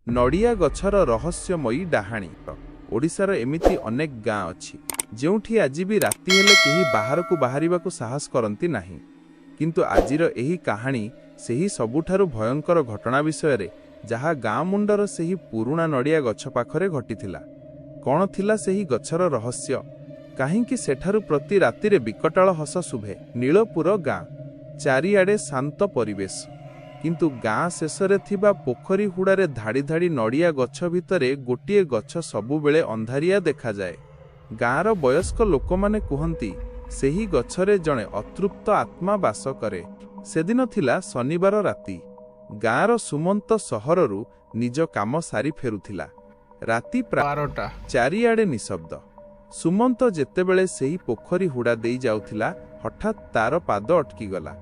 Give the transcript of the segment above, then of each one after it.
ନଡ଼ିଆ ଗଛର ରହସ୍ୟମୟୀ ଡାହାଣୀ। ଓଡ଼ିଶାର ଏମିତି ଅନେକ ଗାଁ ଅଛି, ଯେଉଁଠି ଆଜି ବି ରାତି ହେଲେ କେହି ବାହାରକୁ ବାହାରିବାକୁ ସାହସ କରନ୍ତି ନାହିଁ। କିନ୍ତୁ ଆଜିର ଏହି କାହାଣୀ ସେହି ସବୁଠାରୁ ଭୟଙ୍କର ଘଟଣା ବିଷୟରେ, ଯାହା ଗାଁ ମୁଣ୍ଡର ସେହି ପୁରୁଣା ନଡ଼ିଆ ଗଛ ପାଖରେ ଘଟିଥିଲା। କ'ଣ ଥିଲା ସେହି ଗଛର ରହସ୍ୟ? କାହିଁକି ସେଠାରୁ ପ୍ରତି ରାତିରେ ବିକଟାଳ ହସ ଶୁଭେ? ନୀଳପୁର ଗାଁ, ଚାରିଆଡ଼େ ଶାନ୍ତ ପରିବେଶ। କିନ୍ତୁ ଗାଁ ଶେଷରେ ଥିବା ପୋଖରୀ ହୁଡ଼ାରେ ଧାଡ଼ି ଧାଡ଼ି ନଡ଼ିଆ ଗଛ ଭିତରେ ଗୋଟିଏ ଗଛ ସବୁବେଳେ ଅନ୍ଧାରିଆ ଦେଖାଯାଏ। ଗାଁର ବୟସ୍କ ଲୋକମାନେ କୁହନ୍ତି, ସେହି ଗଛରେ ଜଣେ ଅତୃପ୍ତ ଆତ୍ମା ବାସ କରେ। ସେଦିନ ଥିଲା ଶନିବାର ରାତି। ଗାଁର ସୁମନ୍ତ ସହରରୁ ନିଜ କାମ ସାରି ଫେରୁଥିଲା। ରାତି ପ୍ରାୟ 12ଟା। ଚାରିଆଡ଼େ ନିଶବ୍ଦ। ସୁମନ୍ତ ଯେତେବେଳେ ସେହି ପୋଖରୀ ହୁଡ଼ା ଦେଇ ଯାଉଥିଲା, ହଠାତ୍ ତାର ପାଦ ଅଟକିଗଲା।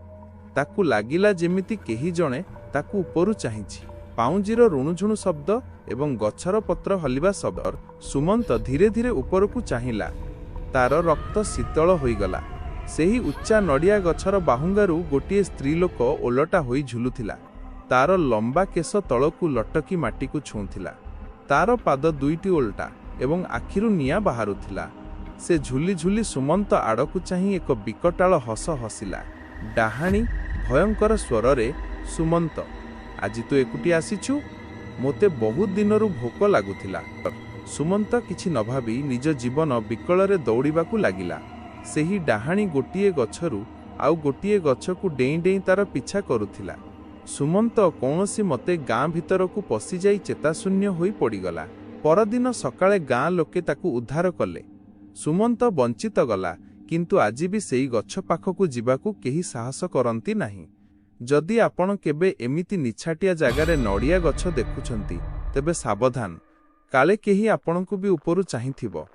ତାକୁ ଲାଗିଲା ଯେମିତି କେହି ଜଣେ ତାକୁ ଉପରୁ ଚାହିଁଛି। ପାଉଁଜିର ରୁଣୁଝୁଣୁ ଶବ୍ଦ ଏବଂ ଗଛର ପତ୍ର ହଲିବା ଶବ୍ଦ। ସୁମନ୍ତ ଧୀରେ ଧୀରେ ଉପରକୁ ଚାହିଁଲା। ତାର ରକ୍ତ ଶୀତଳ ହୋଇଗଲା। ସେହି ଉଚ୍ଚା ନଡ଼ିଆ ଗଛର ବାହୁଙ୍ଗାରୁ ଗୋଟିଏ ସ୍ତ୍ରୀଲୋକ ଓଲଟା ହୋଇ ଝୁଲୁଥିଲା। ତାର ଲମ୍ବା କେଶ ତଳକୁ ଲଟକି ମାଟିକୁ ଛୁଉଁଥିଲା। ତାର ପାଦ ଦୁଇଟି ଓଲଟା ଏବଂ ଆଖିରୁ ନିଆଁ ବାହାରୁଥିଲା। ସେ ଝୁଲି ଝୁଲି ସୁମନ୍ତ ଆଡ଼କୁ ଚାହିଁ ଏକ ବିକଟାଳ ହସ ହସିଲା। ଡାହାଣୀ ଭୟଙ୍କର ସ୍ୱରରେ, "ସୁମନ୍ତ, ଆଜି ତୁ ଏକୁଟିଆ ଆସିଛୁ? ମୋତେ ବହୁତ ଦିନରୁ ଭୋକ ଲାଗୁଥିଲା।" ସୁମନ୍ତ କିଛି ନ ଭାବି ନିଜ ଜୀବନ ବିକଳରେ ଦୌଡ଼ିବାକୁ ଲାଗିଲା। ସେହି ଡାହାଣୀ ଗୋଟିଏ ଗଛରୁ ଆଉ ଗୋଟିଏ ଗଛକୁ ଡେଇଁ ଡେଇଁ ତାର ପିଛା କରୁଥିଲା। ସୁମନ୍ତ କୌଣସି ମତେ ଗାଁ ଭିତରକୁ ପଶିଯାଇ ଚେତାଶୂନ୍ୟ ହୋଇ ପଡ଼ିଗଲା। ପରଦିନ ସକାଳେ ଗାଁ ଲୋକେ ତାକୁ ଉଦ୍ଧାର କଲେ। ସୁମନ୍ତ ବଞ୍ଚିତ ଗଲା, କିନ୍ତୁ ଆଜି ବି ସେଇ ଗଛ ପାଖକୁ ଯିବାକୁ କେହି ସାହସ କରନ୍ତି ନାହିଁ। ଯଦି ଆପଣ କେବେ ଏମିତି ନିଛାଟିଆ ଜାଗାରେ ନଡ଼ିଆ ଗଛ ଦେଖୁଛନ୍ତି, ତେବେ ସାବଧାନ। କାଳେ କେହି ଆପଣଙ୍କୁ ବି ଉପରୁ ଚାହିଁଥିବ।